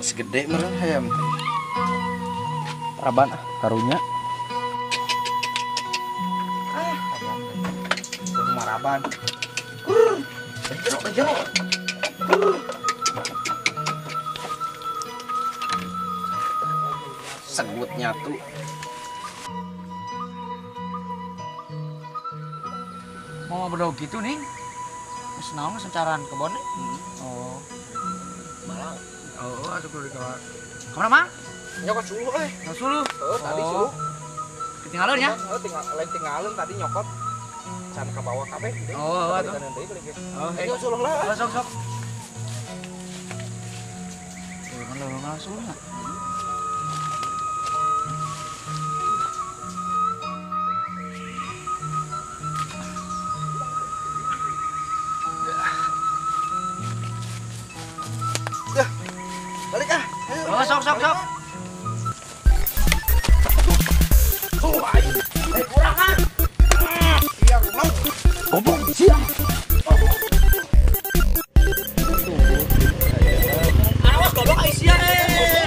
Segede meureun hayam teh. Raban ah karunya. Ah, hayam teh. Maraban. Jero, jero. Segut nyatu. Mau ngobrol gitu nih. Geus naon sencaran kebon? Oh. Malang. Oh, asup di kamar. Kamar Mang? Nyokot suluh euy. Nyokot suluh. Heeh, tadi suluh. Ketinggalan ya? Heeh, tinggal lain tinggalin tadi nyokot. Can ka bawah kabeh gitu. Oh, atuh. Oh, nyokot suluh lah. Oh, sok sok. Tuh, kan leuweung suluh na. Balik ah. Oh, sok sok sok. Oh, aing. Kurang ah. Iya, goblok. Goblok sia. Awas goblok ai sia eh.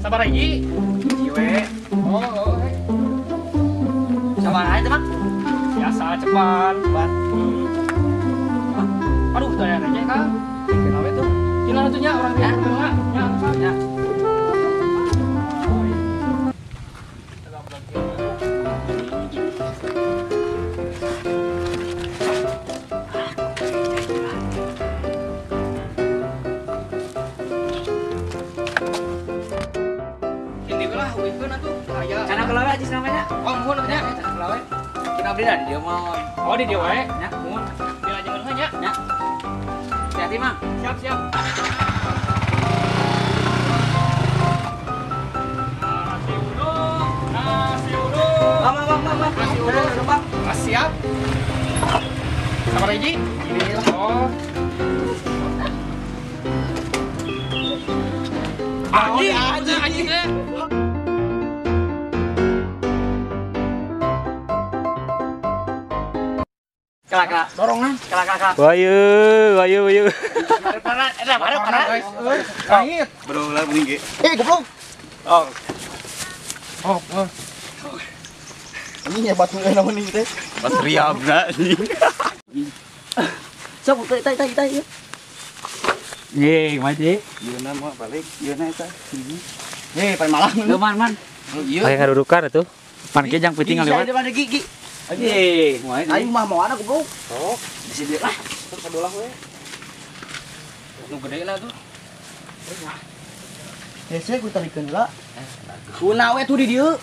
Sabar lagi, jiwe. Oh, oh, sabar aja, Bang. Biasa cepat, cepat. Aduh, tanya aja kang. Kenapa itu? Gimana tuh nya orang dia? Ya, ya. Cana kelawe aja namanya. Oh, muhun nya. Cana kelawe. Kita beli dah di dieu mah. Oh, di dieu wae. Nya, muhun. Dilajengeun nya. Nya. Hati-hati, Mang. Siap, siap. Nasi uduk, nasi uduk. Bang, bang, bang, bang. Nasi uduk, Bang. Ah, siap. Sabar hiji. Oh. Anjing, anjing, anjing. Kelak, kelak. Dorongan. Kelak, kelak, kelak. Wayu, wayu, wayu. Parah, parah, parah. Langit. Bro, lah bunyi. Eh, goblok. Oh. Oh, oh. Ini ya batu naon ini teh. Pas riabna anjing. Sok, tai tai tai. Ye, mati. Yeuna mah balik, yeuna eta. Ye, pan malang. Leuh, man, man. Ieu. Pakai ngadudukan atuh. Pan ke jang peuting ngaliwat. Gigi, gigi. Ye, aing mah mau anak goblok. Oh, di sini lah. Sabolah we. Nu gede lah tuh. Hese ku tarikeun heula. Kuna we tuh di dieu.